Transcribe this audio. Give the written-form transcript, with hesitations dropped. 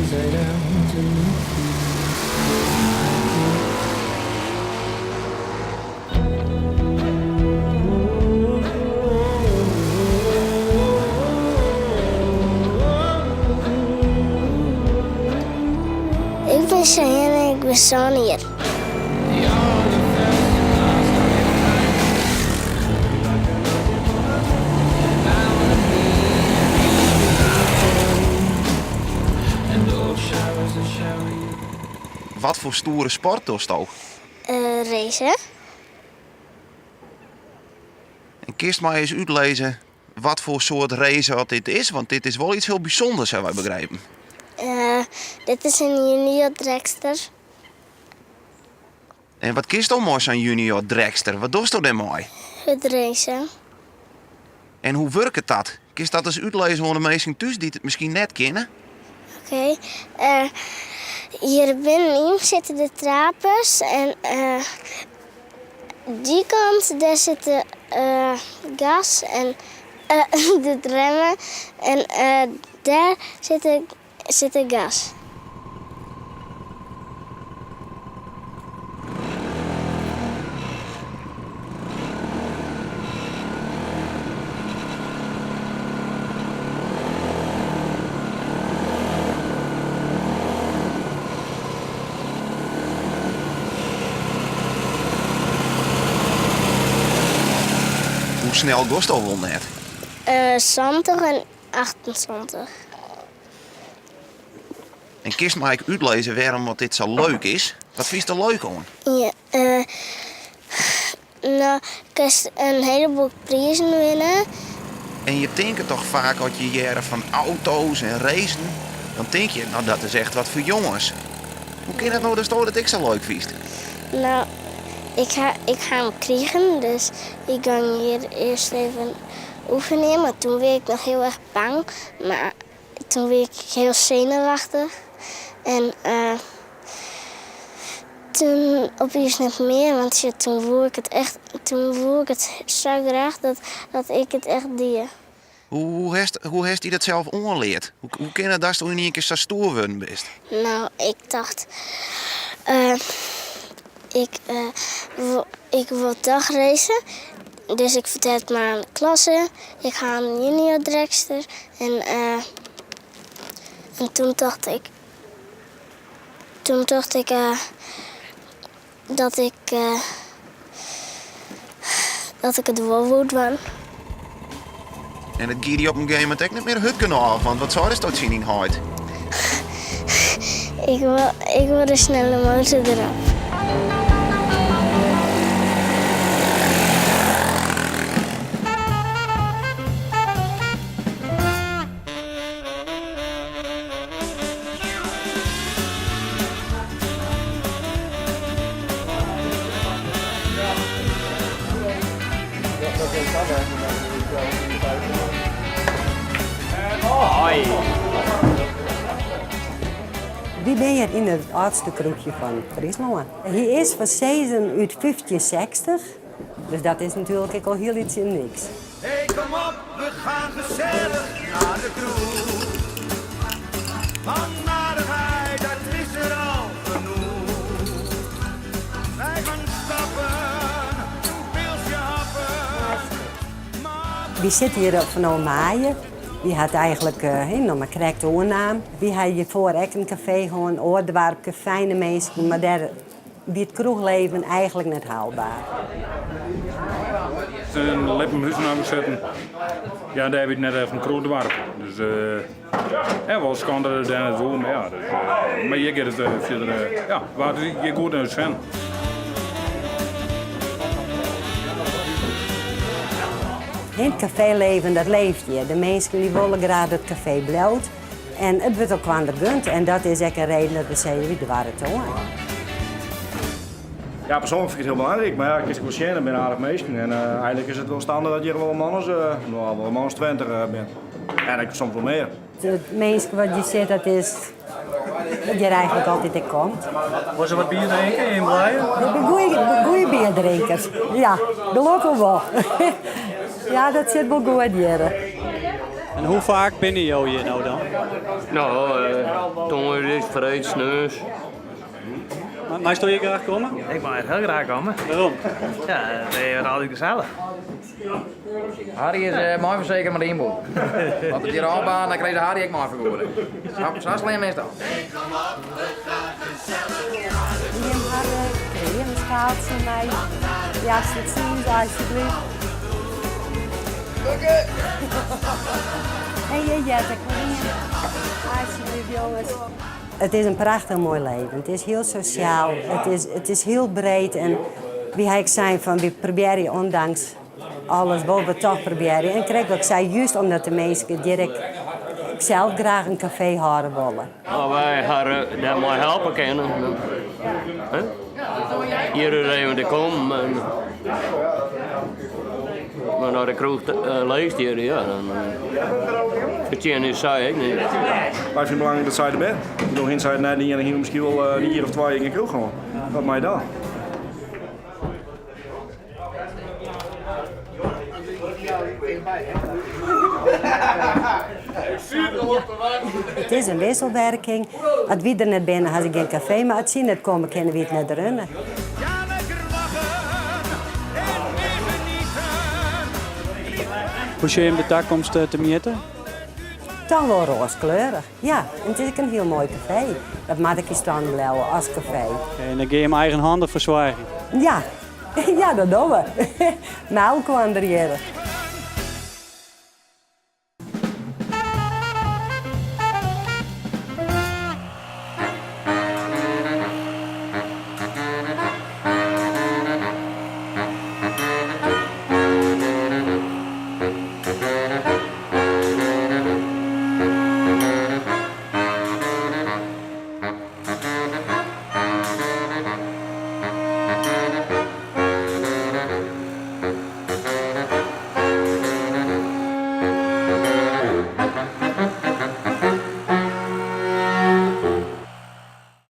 Ik bin Cheyenne en ik bin sân jier. Wat foar stoere sport dochsto? Racen. En kinst my ris útlizze wat foar soart race oft dit is? Want dit is wol iets hiel bysûnders, ha wy begrepen. Dit is in junior dragster. En wat kinsto mei sa'n junior dragster? Wat dochsto dêrmei? Hurd racen. En hoe wurket dat? Kinst dat ris útlizze oan de minsken thús dy't it miskien net kinne? Oké. Hjir binnenyn sitte de trapers en dy kant dêr sit de gas en de remmen en dêr sit de gas. Hoe snel gosto wol net? 70 en 78. En kinst my ek útlizze wêrom wat dit sa leuk is? Wat fynst der leuk oan? Ja, no, kinst in heleboel prizen winne. En je tinke toch faak as je hearre fan auto's en racen, dan tink je, no dat is echt wat foar jonges. Hoe kin it no datsto dat ek sa leuk fynst? No, ik ha, ik ha him krigen, dus ik gong hjir earst even oefenjen, mar toen wie ik noch hiel erch bang. Mar toen wie ik hiel senuwachtich en toen opiens net mear, want sjoch, toen woe ik it echt, toen woe ik it sa graach dat, dat ik it echt die. Hoe hast, hoe hast dy dat sels oanleard? Hoe, hoe kin it datsto yn ien kear sa stoer wurden bist? No, ik tocht, ik, ik wol toch race. Dus ik fertel it mar oan de klasse. Ik ha in junior dragster. En, en toen tocht ik, toen tocht ik dat ik, dat ik it wol woe dwaan. En it gie dy op in gegeven momint ek net mear hurd genôch, want wat seidesto tsjin dyn heit? Ik wol, ik wol de snelle motor derop. Wy binne hjir yn it âldste kroechje fan Fryslân. Hy is fan sizzen út 1560, dus dat is natuerlik ek al hiel yts niks. Hey kom op, we gaan gezellig naar de kroeg. Want narigheid, dat is er al genoeg. Wij gaan stappen, een pilsje happen. Wy sitte hjir op fan ôf maaie. Wy hat eigenlik noch mar krekt oernaam. Wy ha hjirfoar ek in kafee hân, oar doarpke, fijne minsken, mar dêr wie it kroechleven eigenlik net haalbaar. In Lippenhuzen ha we sitten. Ja, dêr wie it net echt in kroechdoarp. Dus ja, wol skande dat it dêr net woe, mar ja, dus, mar hjir giet it fierder, ja, waard hjir goed nei de sin. It kafeeleven dat leeft hjir. De minsken dy wolle graach dat it kafee bliuwt. En it wurdt elkoar gund en dat is ek in reden dat we sizze, wy doare it oan. Ja, persoanlik fyn ik it hiel belangryk, mar ja, kinst ek wol sjen, it binne aardich minsken en eigenlik is it wol standert dat hjir wol in man as, no, wol in man as 20 bin. En ek soms wol mear. It minske wat hjir sit, dat is dat hjir eigenlik altyd ek komt. Wolle se wat bier drinke yn Blije? Ik bin goeie bierdrinkers. Ja, gelokkich wol. Ja, dat sit wol goed hjir. En hoe faak binne jo hjir no dan? No, tongersdeis, freeds, sneons. Meisto hjir graach komme? Ik mei hjir hiel graach komme. Wêrom? Ja, it is altyd gesellich. Harry is uh, mei fersekere mei de ynboel. As it hjir ôfbaarnt, dan krijt Harry ek mei fergoeding. Sa slim is dat. Jim hawwe krêmskaaltsje mei jasje tsiis alsjeblieft. En je heart ek wol ien. Alsjeblieft jonges. It is in prachtich moai leven. It is hiel sosjaal, it is, it is hiel breed en wy ha ek sein fan wy probearje ondanks alles wol we toch probearje. En krekt wat ik sei, juist omdat de minsken hjir ek sels graach in kafee hâlde wolle. As wy har dêrmei helpe kinne, hjir ris even te kommen. En, mar as de kroech leech stiet, ja, dan fertsjinje sy ek net. Wy fine it belangryk dat sy der binne. Ik bedoel, hins sy it net dien, dan hiene we miskien wol in jier of twa jier gjin kroech hân. Wat mei dan? It is in wisselwerking. As wy der net binne, ha se gjin kafee, mar as sy net komme, kinne wy it net runne. Hoe sjogge jim de takomst temjitte? Toch wol roaskleurich, ja. En it is ek in hiel moai kafee. Dat moat ek yn stân bliuwe as kafee. En dan gean je him eigenhandich fersoargjen? Ja, ja dat dogge we. Mei elkoar der hjir.